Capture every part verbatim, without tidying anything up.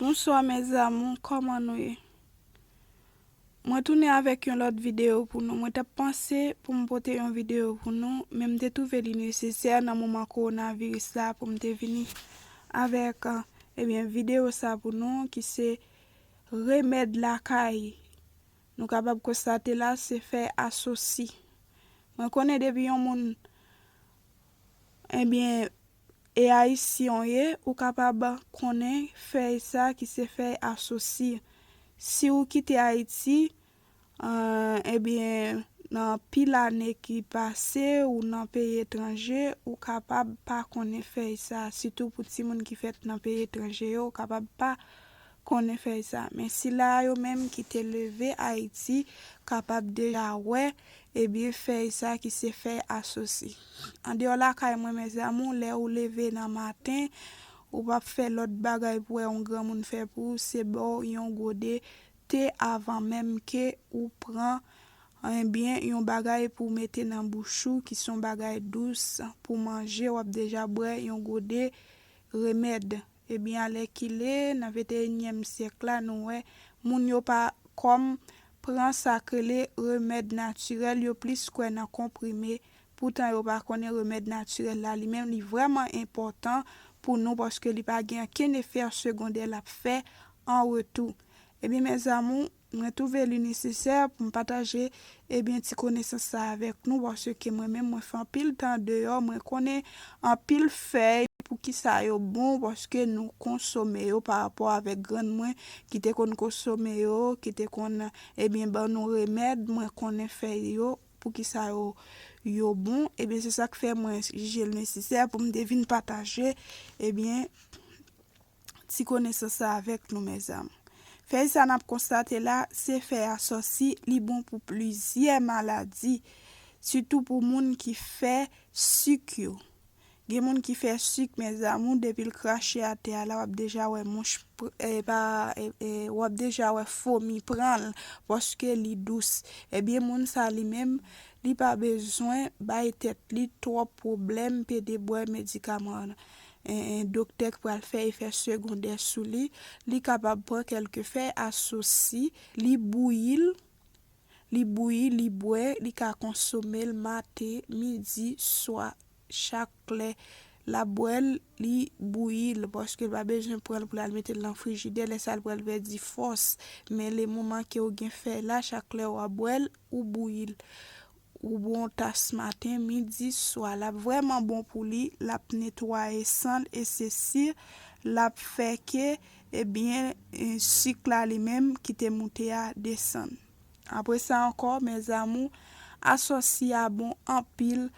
Bonswa, mes amours, kòman nou ye? Mwen tounen avèk yon lòt videyo pou nou. Mwen t ap panse pou m pote yon videyo pou nou, men m te twouve li nesesè nan moman kowonaviris la pou m te vini avèk, eh, ebyen, videyo sa pou nou, ki se remèd lakay. Nou kapab konstate la, se fèy asosi. Mwen konnen depi yon moun, ebyen, e ayisyen w ye, ou kapab konnen fèy sa ki se fèy asosi. Si w kite Ayiti, eh, ebyen, nan pil ane ki pase, ou nan peyi etranje, ou kapab pa konnen fèy sa. Sitou pou timoun ki fèt nan peyi etranje yo, ou kapab pa konnen fèy sa. Men sila yo menm ki te leve Ayiti kapab deja wè, ebyen, fèy sa ki se fèy asosi. Andeyò lakay mwen, mes amours, lè ou leve nan maten, ou p ap fè lòt bagay pou wè yon granmoun fè pou ou, se ba w yon gode te avan menm ke ou pran, ebyen, yon bagay pou w mete nan bouch ou, ki se yon bagay dous pou manje, w ap deja bwè yon gode remèd. Ebyen, alèkile, nan venteyinyèm syèk la, nou wè moun yo pa kòm pran sa k rele remèd natirèl, yo plis kwè nan konprime. Poutan, yo pa konnen remèd natirèl la, li menm, li vrèman enpòtan pou nou, paske li pa gen ankenn efè segondè l ap fè an retou. Ebyen, mes amours, mwen twouve li nesesè pou m pataje, ebyen, ti konesans sa avèk nou, paske mwen menm, mwen fè anpil tan deyò, mwen konnen anpil fèy, poukisa yo bon, paske nou konsome yo pa rapò avèk grann mwen ki te konn konsome yo, ki te konn, ebyen, ban nou remèd, mwen konnen fèy yo, poukisa yo, yo bon. Ebyen, se sa k fè mwen jije l nesesè pou m te vin pataje, ebyen, ti konesans sa avèk nou, mes amours. Fèy sa n ap konstate la, se fèy asòsi, li bon pou plizyè maladi, sitou pou moun ki fè sik yo. Gen moun ki fè sik, mes amours, depi l krache atè a la, w ap deja wè mouch, pr- e, pa, e, e, w ap deja wè fomi pran l, paske li dous. Ebyen, moun sa li menm, li pa bezwen bay tèt li twòp pwoblèm, pede bwè medikaman, e, e, doktè k pral fè efè segondè sou li. Li kapab pran kèlke fèy asòsi, li bouyi l, li bouyi, li bwè, li ka konsome l maten, midi, swa. Chak lè l ap bwè l, li bouyi l, paske l pa bezwen pran l pou l al mete l nan frijidè, lè sa l pral pèdi fòs. Men le moman ke w gen fèy la, chak lè w ap bwè l, ou bouyi l. Ou bwè yon tas maten, midi, swa. L ap vrèman bon pou li, l ap netwaye san l, e se si l ap fè ke, ebyen, e, sik la li menm ki te moute a desann. Apre sa ankò, mes amours, asòsi a bon anpil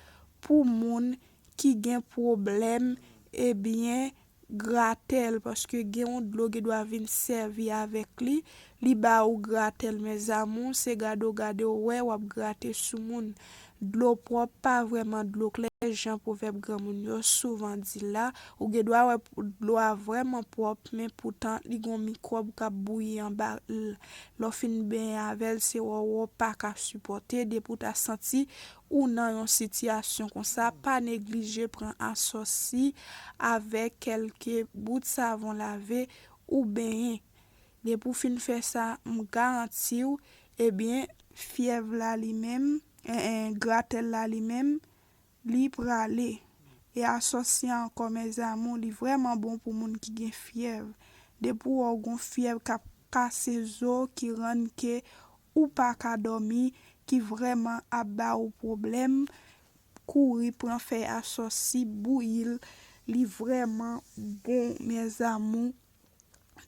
pou moun ki gen pwoblèm, ebyen, gratèl, paske gen yon dlo gen dwa vin sèvi avèk li, li ba ou gratèl, mes amours, se gade w gade w wè, w ap grate sou moun. Dlo pwòp pa vrèman dlo klè, jan pwovèb granmoun yo souvan di la. Ou gen dwa wè dlo a vrèman pwòp, men poutan li gen yon mikwòb k ap bouyi anba l. Lè w fin benyen avè l, se wè w pa ka sipòte. Depi w ta santi ou nan yon sitiyasyon konsa, pa neglije pran asòsi avèk kèlke bout savon lave ou benyen. Depi w fin fè sa, m garanti w, ebyen, fyèv la li menm, en, en, gratèl la li menm, li prale. E asòsi a ankò, mes amours, li vrèman bon pou moun ki gen fyèv. Depi w wè w gon fyèv k ap kase zo, ki rann ke ou pa ka dòmi, ki vrèman ap ba ou pwoblèm, kouri pran fèy asòsi, bouyi l, li vrèman bon, mes amours.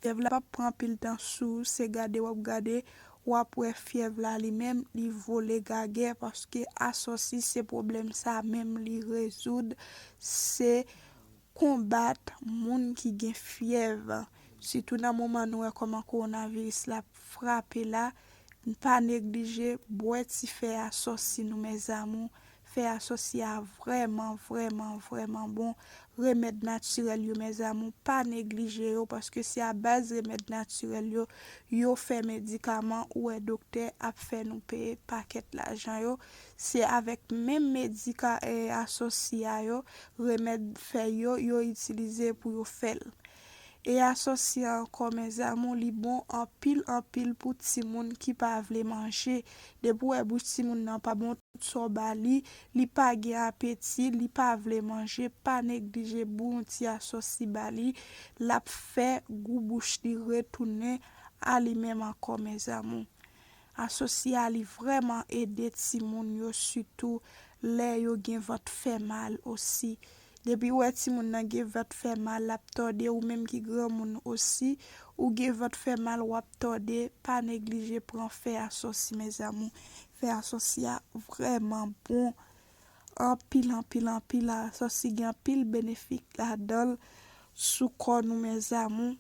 Fyèv la p ap pran anpil tan sou ou, se gade w ap gade, w ap wè fyèv la li menm, li vole gagè, paske asòsi se pwoblèm sa menm li rezoud, se konbat moun ki gen fyèv. Sitou nan moman nou wè kòman kowonaviris la ap frape la, pa neglije bwè ti fèy asòsi nou, mes amours. Fèy asòsi a vrèman, vrèman, vrèman bon. Remèd natirèl yo, mes amours, pa neglije yo, paske se a baz remèd natirèl yo, yo fè medikaman, ou wè doktè ap fè nou peye pakèt lajan yo. Se avèk menm medika-, e, asòsi a yo, remèd fèy yo, yo itilize pou yo fè l. E asòsi a ankò, mes amours, li bon anpil, anpil pou timoun ki pa vle manje. Depi w wè bouch timoun nan pa bon, tout sa w ba li, li pa gen apeti, li pa vle manje, pa neglije bouyi yon ti asòsi ba li, l ap fè gou bouch li retounen a li menm ankò, mes amours. Asòsi a, li vrèman ede timoun yo, sitou lè yo gen vant fè mal osi. Depi w wè timoun nan gen vant fè mal, l ap tòde, ou menm ki granmoun osi, ou gen vant fè mal, w ap tòde, pa neglije pran fè asòsi, mes amours. Fè asòsi a vrèman bon. Anpil, anpil, anpil. Asòsi gen anpil benefik ladan l sou kò nou, mes amours.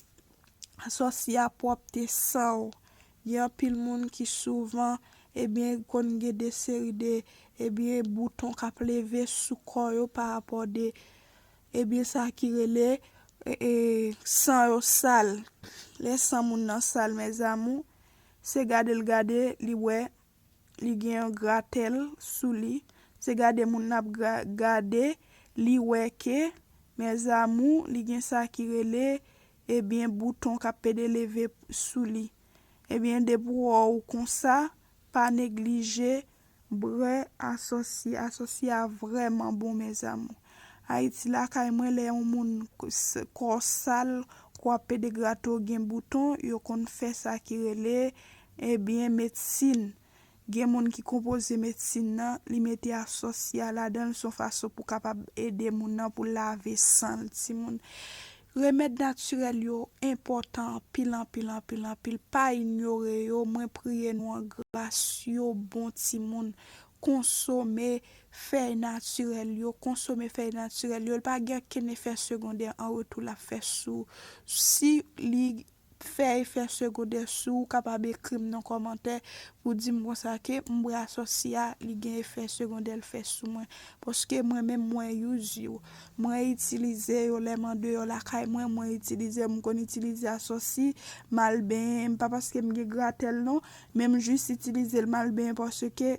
Asòsi a pwòpte san w. Gen anpil moun ki souvan, ebyen, konn gen de seri de, ebyen, bouton k ap leve sou kò yo pa rapò de, ebyen, sa ki rele, e, e, san yo sal. Lè san moun nan sal, mes amours, se gade l gade, li wè, li gen yon gratèl sou li. Se gade moun nan ap gra-, gade, li wè ke, mes amours, li gen sa ki rele, ebyen, bouton k ap pede leve sou li. Ebyen, depi w wè w konsa, pa neglije bwè asòsi. Asòsi a vrèman bon, mes amours. Ayiti lakay mwen, lè yon moun k-, s-, kò sal, kò ap pede grate w, gen bouton, yo konn fè sa ki rele, ebyen, medsin. Gen moun ki konpoze medsin nan, li mete asòsi a ladan l, se yon fason pou kapab ede moun nan pou lave san l, timoun. Remèd natirèl yo enpòtan anpil, anpil, anpil, anpil. Pa inyore yo. Mwen priye nou an gras, yo bon, timoun. Konsome fèy natirèl yo, konsome fèy natirèl yo. Li pa gen okenn efè segondè an retou l ap fè sou. Si li fè efè segondè sou, ou kapab ekri m nan kòmantè pou di m konsa ke m bwè asòsi a, li gen efè segondè l fè sou mwen. Paske mwen menm, mwen use yo. Mwen itilize yo lè m andeyò lakay mwen, mwen itilize, m konn itilize asòsi, m al benyen, m pa paske m gen gratèl non, men m jis itilize l, m al benyen paske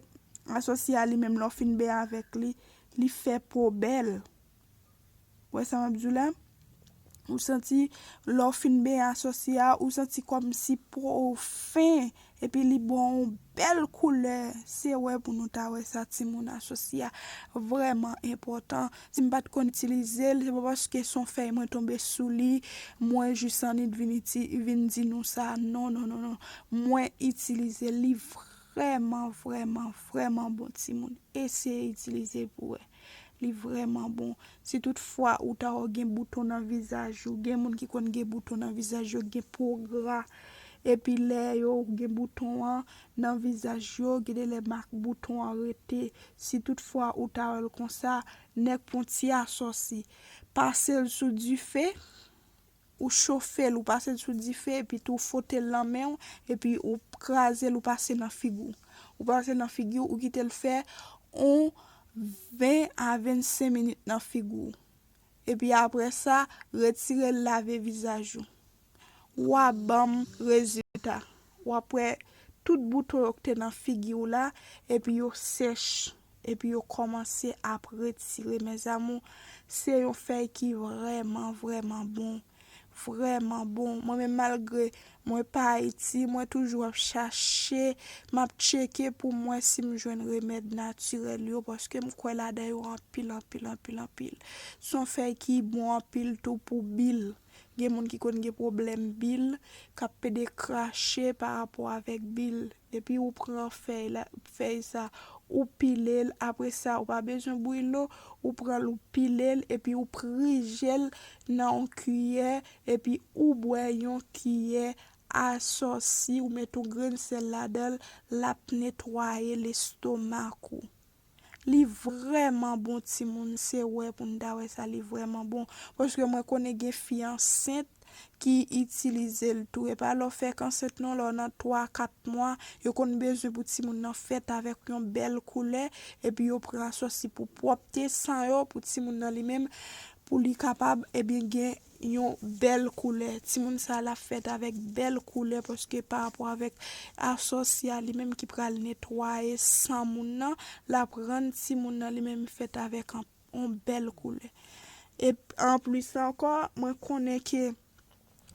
asòsi a li menm, lè w fin benyen avèk li, li fè po bèl. Wè sa m ap di w la? Ou santi, lè w fin benyen asòsi a, ou santi kòmsi po w fen, epi li ba w yon bèl koulè. Se wè pou nou ta wè sa, timoun, asòsi a vrèman enpòtan. Si m pa t konn itilize l, se pa paske se yon fèy mwen tonbe sou li, mwen jis annik vin iti-, vin di nou sa. Non, non, non, non. Mwen itilize l, li vrèman, vrèman, vrèman bon, timoun. Eseye itilize l pou wè. Li vrèman bon. Si toutfwa ou ta wè gen bouton nan vizaj ou, gen moun ki konn gen bouton nan vizaj yo, gen po gra. Epi lè yo gen bouton an nan vizaj yo, gen de lè mak bouton an rete. Si toutfwa ou ta wè l konsa, nèk pran ti asòsi. Pase l sou dife, ou chofe l, ou pase l sou dife, epi tou fwote l nan men w, epi ou kraze l, ou pase nan figi w. Ou pase l nan figi w, ou kite l fè yon ven a vennsenk minit nan figi w. Epi apre sa, retire l, lave vizaj ou. W a ban m rezilta. W ap wè tout bouton yo ki te nan figi w la, epi yo sèch, epi yo kòmanse ap retire. Mes amours, se yon fèy ki vrèman, vrèman bon. Vrèman bon. Mwen menm, malgre mwen pa Ayiti, mwen toujou ap chache, m ap tcheke pou m wè si m jwenn remèd natirèl yo, paske m kwè ladan yo anpil, anpil, anpil, anpil. Se yon fèy ki bon anpil tou pou bil. Gen moun ki konn gen pwoblèm bil, k ap pede krache pa rapò avèk bil. Depi ou pran fèy la, fèy sa, ou pile l, apre sa, ou pa bezwen bouyi dlo, ou pran l, ou pile l, epi ou prije l nan yon kiyè, epi ou bwè yon kiyè asòsi, ou met yon grenn sèl ladan l, l ap netwaye lestomak ou. Li vrèman bon, timoun, se wè pou n ta wè sa, li vrèman bon. Paske mwen konnen gen fi ansent ki itilize l tou. E pa lè w fèk ansent non, lè w nan twa, kat mwa, yo konn bezwen pou timoun nan fèt avèk yon bèl koulè, epi yo pran asòsi pou pwòpte san yo, pou timoun nan li menm, pou li kapab, ebyen, gen yon bèl koulè. Timoun sa l ap fèt avèk bèl koulè, paske pa rapò avèk asòsi a li menm ki pral netwaye san moun nan, l ap rann timoun nan li menm fèt avèk an, yon bèl koulè. E anplis ankò, mwen konnen ke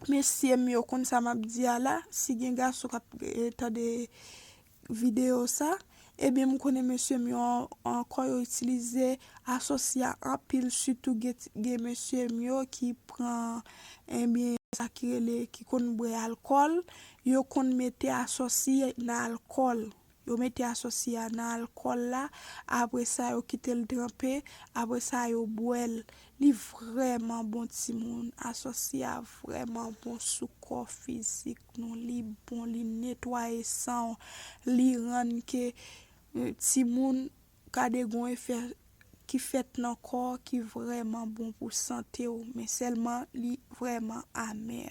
mesye m yo konn sa m ap di a la, si gen gason k ap, eh, tande videyo sa, ebyen, m konnen mesye m yo ankò yo itilize asòsi a anpil, sitou gen, gen mesye m yo ki pran, ebyen, sa ki rele, ki konn bwè alkòl, yo konn mete asòsi nan alkòl. Yo mete asòsi a nan alkòl la, apre sa yo kite l tranpe, apre sa yo bwè l. Li vrèman bon timoun, asòsi a vrèman bon sou kò fizik nou, li bon, li netwaye san w, li rann ke, eh, timoun ka de gon efè ki fèt nan kò ki vrèman bon pou sante w, men sèlman li vrèman amè.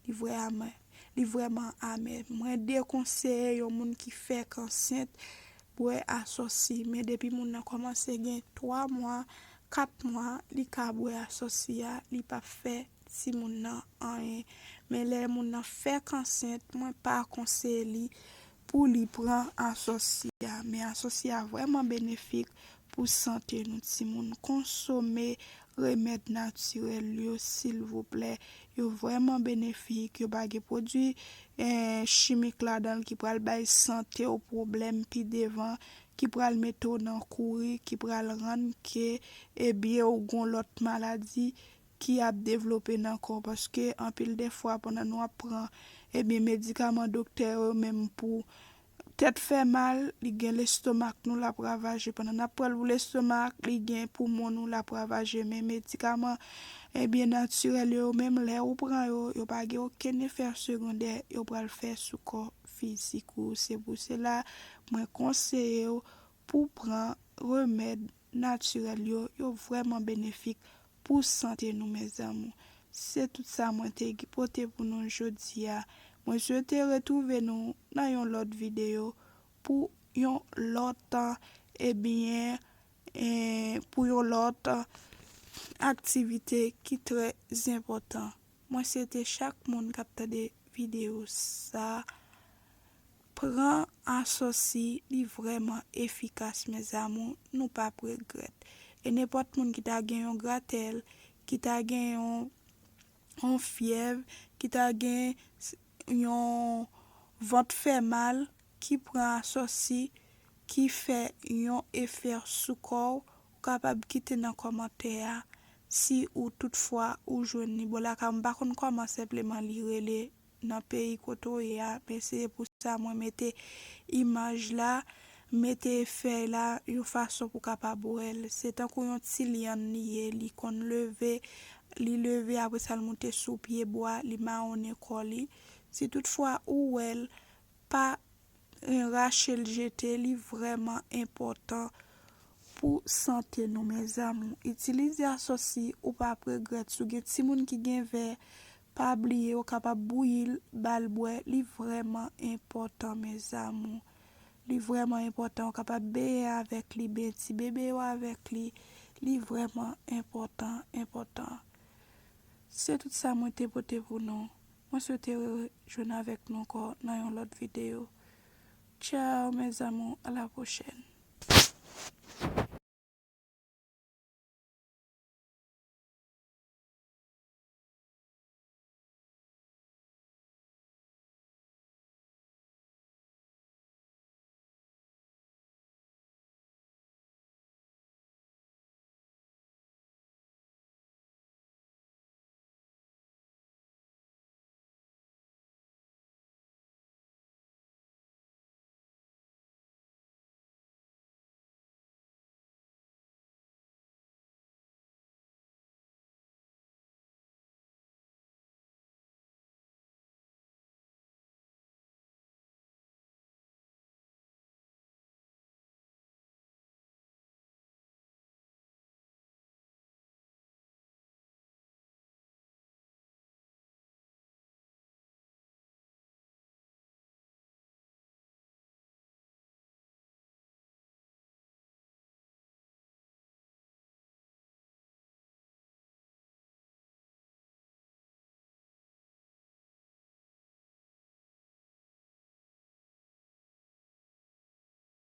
Li vrèman, li vrèman amè. Mwen dekonseye yon moun ki fèk ansent bwè asòsi, men depi moun nan kòmanse gen twa mwa, kat mwa, li ka bwè asòsi a, li p ap fè timoun nan anyen. Men lè moun nan fèk ansent, mwen pa konseye li pou li pran asòsi a. Men asòsi a vrèman benefik pou sante nou timoun. Konsome remèd natirèl yo, silvouplè. Yo vrèman benefik, yo pa gen pwodui, eh, chimik ladan l ki pral bay sante w pwoblèm pi devan, ki pral mete w nan kouri, ki pral rann ke, ebyen, ou gon lòt maladi ki ap devlope nan kò w, paske anpil de fwa pandan nou ap pran, ebyen, medikaman doktè yo menm pou tèt fè mal, li gen lestomak nou l ap ravaje. Pandan n ap pran l pou lestomak, li gen poumon nou l ap ravaje. Men medikaman, ebyen, natirèl yo, menm lè ou pran yo, yo pa gen okenn efè segondè yo pral fè sou kò fizik ou. Se pou sela, mwen konseye w pou pran remèd natirèl yo, yo vrèman benefik pou sante nou, mes amours. Se tout sa mwen te pote pou nou jodi a. Mwen swete retwouve nou nan yon lòt videyo pou yon lòt, ebyen, eh, pou yon lòt aktivite ki trè enpòtan. Mwen swete chak moun k ap tande videyo sa, pran asòsi, li vrèman efikas, mes amours, nou p ap regrèt. E nenpòt moun ki ta gen yon gratèl, ki ta gen yon, yon fyèv, ki ta gen s-, yon vant fè mal, ki pran asòsi, ki fè yon efè sou kò w, ou kapab kite nan kòmantè a si ou toutfwa ou jwenn li. Bon, lakay m pa konn kòman senpleman li rele nan peyi kote w ye a, men se pou sa mwen mete imaj la, mete fèy la yon fason pou kapab wè l. Se tankou yon ti lyann li ye, li konn leve, li leve, apre sa l moute sou pye bwa, li mawonnen kò li. Si toutfwa ou wè l, pa, eh, rache l jete, li vrèman enpòtan pou sante nou, mes amours. Itilize asòsi, ou p ap regrèt. Si w gen timoun ki gen vè, pa bliye, ou kapab bouyi l, ba l bwè, li vrèman enpòtan, mes amours. Li vrèman enpòtan, ou kapab beye avèk li, beye ti bebe yo avèk li, li vrèman enpòtan, enpòtan. Se tout sa mwen te pote pou nou. Mwen swete rejwenn avèk nou ankò nan yon lòt videyo. Ciao, mes amours, à la prochaine.